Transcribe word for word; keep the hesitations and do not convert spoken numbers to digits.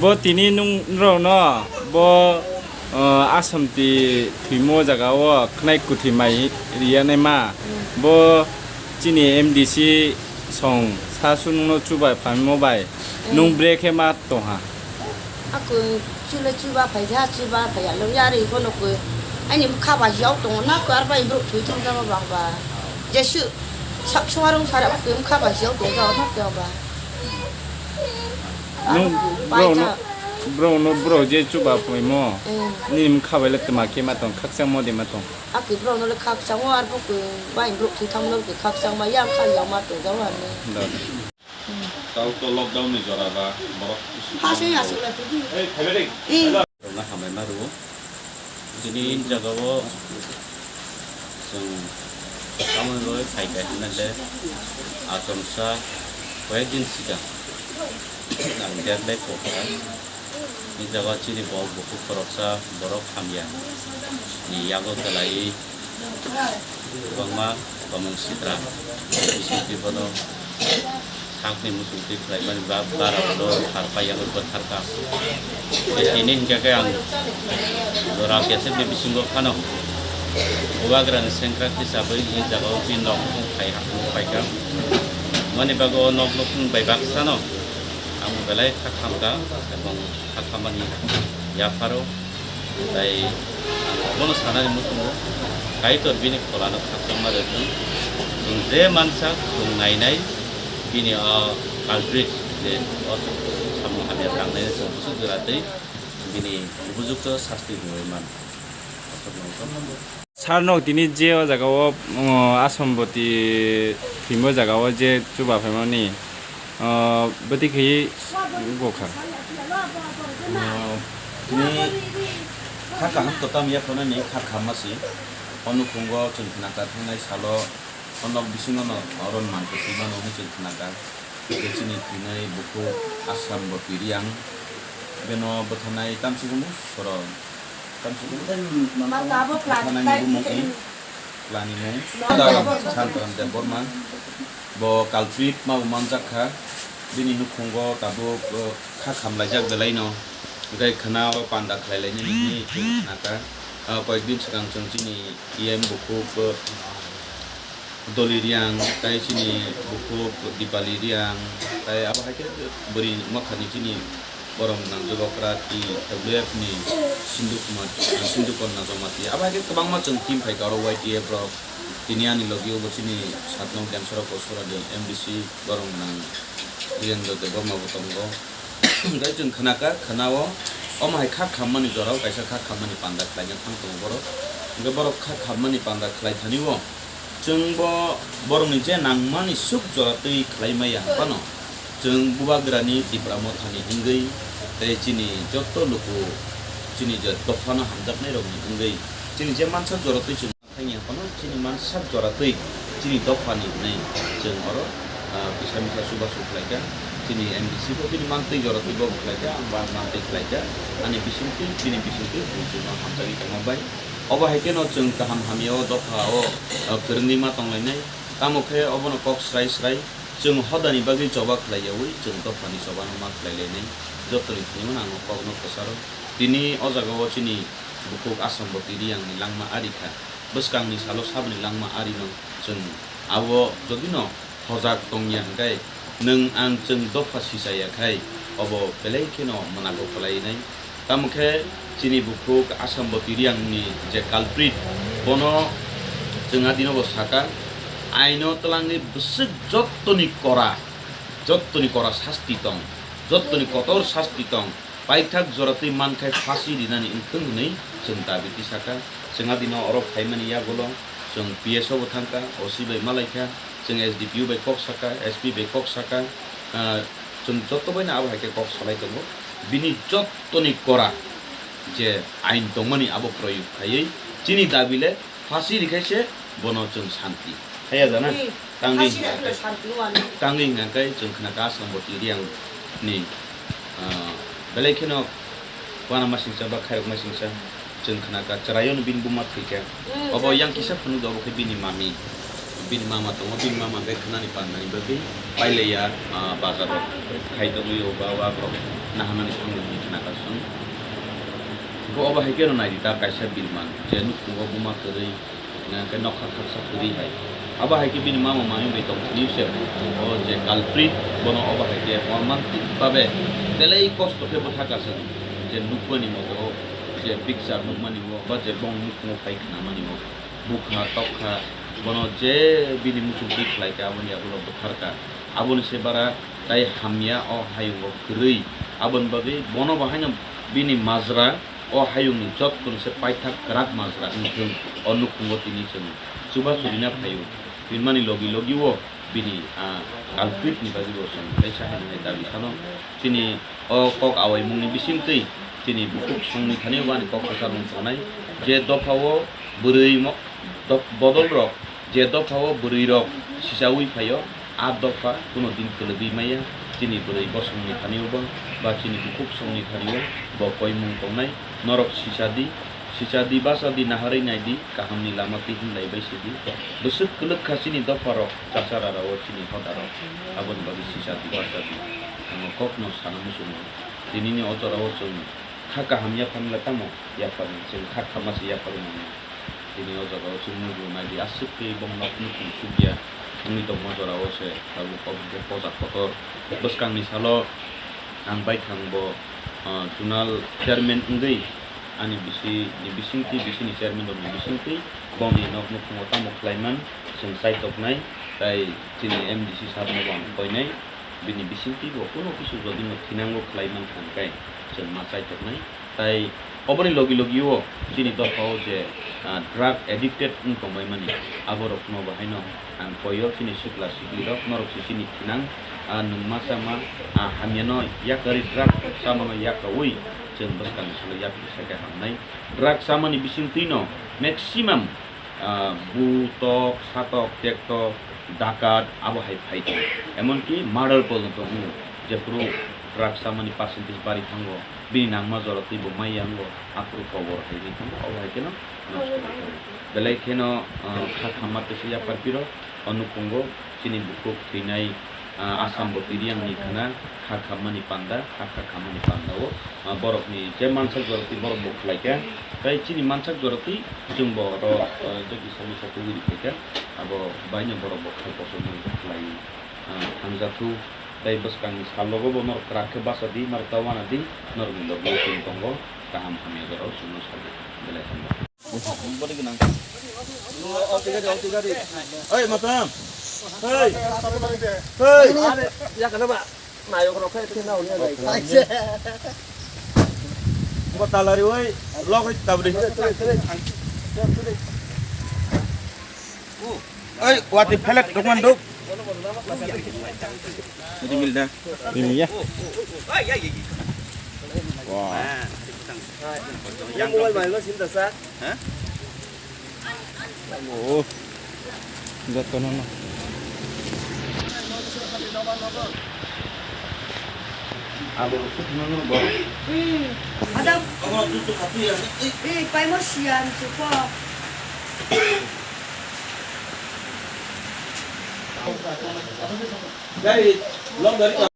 Bo tini nung, norokno bo, uh, Assam ti thwimo jaga o khnai kwthwi mai riya naima. Bo chini M D C song sa su nungno chubai phaimo bai. Nung bre khe ma tongha. Ako chule chuba phai ja, chuba phai alo yari bono ko. Ani mkha ba hiao tongo na ko arba ibruk thui thong jaba bang ba. Jesu sak suarung sara ko mkha ba hiao tong jaba na ko ba. Nung bro no, bro no, bro je chuba phaimo. Nini mkha bai le tma khe ma tong, khakchang mo de ma tong. Ako bro no le khakchang o arbo ko ba ibruk thui thang no ko khakchang ma yang kha hiao ma tong jaba ni. Tau to lockdown ni jora ba borok. Aswk la tidi. Rokna hambai ma rwo. Jini jagao chwng tamoni bagwi phai kha hinmale achomsa koyek din sikang ang date lai kokha. Ni jaga chini bo bukhuk khoroksa borok hamya ni yago twlai kwbangma tomung sitra bisingtwi bono sakni muchungtwi khlaimani ba bara ulo thar paiyangwi bwtharkha. Tei tini hinkhe khe ang jora kesepni bisingo phano bubagrani sengkrak hisabwi ni jagao bini nok nukhung phai hakung phaikha. Mani bagwi o nok nukhung bai baksano ang belai kha khamkha ebong kha khamani yapharo. Tai ang obono sanani muchungo, Kaitor bini pholano khakchangma rwthwng. Chwng je mansa, chwng nainai, bini o culprit je o samung hamya tangnai chwng bwswk jora twi bini upojukto sasti rwui man. Sir, no tini je o jaga o, um, Asamboti thwimo jaga o je chuba phaimani, uh, bwtwi khe gokha. Uh, tini kha kaham kwtam ya khonani kha khamma si. O nukhungo chwng khna ka thangnai salo o nok bisingo no oro manti thwi mano hwnwi chwng khna ka. Tei chini thwinai bukhuk Asamboti Reang beno bwtharnai tamsukhumu soro. Tamsukhumu bwtharnai ni bumung i, Planimung Santaram Debbarma. Bo culprit ma bo manjak kha. Bini nukhungo tabuk, uh, kha khamlaijak belaino. Hwnkhe khna o panda khlailainani hwnwi chwng khna kha. Uh, koyek din swkang chwng chini E M bukhuk, uh, Doli Reang, tai chini bukhuk Dipali Reang, tai abo hai khe bwrwi mathani chini borok nang Jubokra T W F ni Sindhu Kumar, Sindhu Konna Jamatia, abo hai khe kwbangma chwng team phai kha oro Y T F rok. Tini ani logi o bo chini satnong Demsora Kosora ni M D C borok nang Birendra Debbarma bo tongo. Hwnkhe chwng khna kha, khna o omo hai kha khammani jorao kaisa kha khammani panda khlaina thang tongo borok. Hwnkhe borok kha khammani panda khlai thani o chwng bo borokni je nangmani swk jora twi khlai maya phano chwng Bubagrani Tipra Mothani wngwi tei chini joto luku chini je dophano hamjaknairokni wngwi chini je mansa jora twi chwng Thangya kono chini mansak jora twi chini dophani hwnwi chwng oro, ah, kisa misa chubachu khlaikha. Chini M D C bo bini mantwi jora twi bobo khlaikha, ang ba mantwi khlaikha. Ani bisingtwi, bini bisingtwi bujiba hamjagwi tongma bai. Obo hai kheno chwng kaham hamya o dopha o, ah, kwrwngwi ma tonglainai. Tamo khe obono kok srai srai chwng hodani bagwi choba khlaiyaui chwng dophani chobano ma khlailainai. Jotoni thani mano ang o kokno kwcharo. Tini o jaga o chini bukhuk Asamboti Reang ni langma ari kha. Bwskangni salo saboni langma arino chwng abo jodino hojak tongya hwnkhe, nwng ang chwng dopha sichaya khai obo belai kheno mwnago kwlainai. Tamo khe chini bukhuk Asamboti Reang ni je culprit, bono chwng adino bo sakha, aino twlangwi bwswk jottoni kora, jottoni kora sasti tong, jottoni kotor sasti tong. Paithak jora twi mankhai phasi rinani wngthung hwnwi chwng dabi tisakha. Chwng adino oro phaimani yagulo chwng P S O bo thangkha, O C bai malaikha, chwng S D P O bai kok sakha, S P bai kok sakha, ah, chwng joto baino abo hai khe kok salai tongo. Bini jottoni kora je ain tongmani abo proyog khaiwi chini dabi le phasi rikhaise bono chwng santi. Haya jana? Tangwi hingkha khe, tangwi hingkha khe chwng khna kha Asamboti Reang ni, ah, belai kheno wana masingcha ba khairok masingcha chwng khna kha chwraiyano bini buma thwikha. Obo yang kisa phunuk obo khe bini mami. Bini mama tongo, bini mama khe khnani pandani bagwi pailaiya, ah, bazaro khai tongwi o ba wakrok. Naharnani samung hwnwi khna kha chwng. Bo obo hai kheno nai di ta kaisa birman, je nukhungo buma kwrwi, hwnka hwnkhe nokha khaksa kwrwi hai. Abo hai khe bini mama manwi bai tong thwio se, o je culprit, bono obo hai khe mormantik babe belai kosto khe bwtha kha chwng, je nukmani moto, je picture nukmani o, ba je bong nukhungo phai khnamani o, bukha tokha, bono je bini muchung twi khlai kha, aboni yagulo bwthar kha. Aboni se bara tai hamya o hayungo kwrwi. Aboni bagwi bono bo haino bini majra o hayungni jotoni se paithak kwrak majra wng thung, o nukhungo tini chwng chubachu rina phaio. Hinmani logi logi o bini, ah, culprit ni bagwi bo chwng kaisa hai nai dabi sano. Chini o kok awaimungni bisingtwi chini bukhuk songni thani o ani kok kwchar mung tongnai. Je dopha o bwrwi mo-, dop-, bodol rok, je dopha o bwrwi rok sichaui phaio, a dopha kuno din kwlwgwi maya. Chini bwrwi bosongni thani o bo ba chini bukhuk songni thani o bo koimung tongnai. Norok sicha di, sicha di, bacha di, naharwi nai di, kahamni lama twi hinlai bai si di. Bwswk kwlwk kha chini dopha rok, chachara rao chini hoda rok, aboni bagwi sicha di, bacha di. Ang o kokno sana muchungo. Tinini o jora o chwng kha kaham yapharmani le tamo yapharmani, chwng kha khamma se yapharwi manya. Tini o jaga o chwng nukgo nai di, aswk khe bong nok nukhung sukya wngwi tongma jora o se tabuk obo hwnkhe poja kotor. Bwskangni salo ang baithang bo, ah, zonal chairman wngwi ani bisi ni bisingtwi, bisi ni chairman rok ni bisingtwi bongni nok nukhungo tamo khlai man chwng chaitoknai, tai chini M D C sir no bo ang koinai. Bini bisingtwi bo kuno kisu jodi no thinango khlai mankha hwnkhe chwng ma chaitoknai. Tai oboni logi logi o chini dopha o je, ah, drug addicted wng tongbai mani, aborok no bo haino ang koi o chini sikla sikli rok, norok se chini thinang, ah, nwng ma chama, ah, hamya no yakarwi drug chama no yakaui chwng bwskang ni salo yapri sa khe hamnai. Drug chamani bisingtwi no maximum ah, bu tok, satok, tektok, dakat, abo hai phai tongo. Emonki murder porjonto wngo. Jephuru drug chamani percentage bari thango, bini nangma jora twi bo mai yango, aphuru kobor hai ri thango, abo hai kheno nosto wngkha. Belai kheno, ah, kha khamma tesa yapar phiro, o nukhungo chini bukhuk thwinai, ah, Assam bo twi riyang ni khna kha khammani panda, kha kha khammani panda o, ah, borokni je mansak jora twi borok bo khlai kha, tei chini mansak jora twi chwng bo oro, ah, jodi samisa tugwi rikha kha, abo baino borok bo kha kosom khlai, ah, thangjakthu, tei bwskangni salogo bo norok kwrak khe bacha di, norok ta wana di, norokni logi chwng tongo, kaham hamya jorao chwngno sadi, belai hamya. Body gwnang. Oi, matam. Hei. Hei. Are, ya kana ba? Nayok rok khai khe na hwnwi nai. Bo talari oi, log oi tabri. Oi, wati phelek dokman dok. Ini milda. Ini ya. Wah. Yang mobile main lo sim dasa. Hah? Oh. Jotono no. Ada. Eh, paimo sian cukup. Dari, long dari.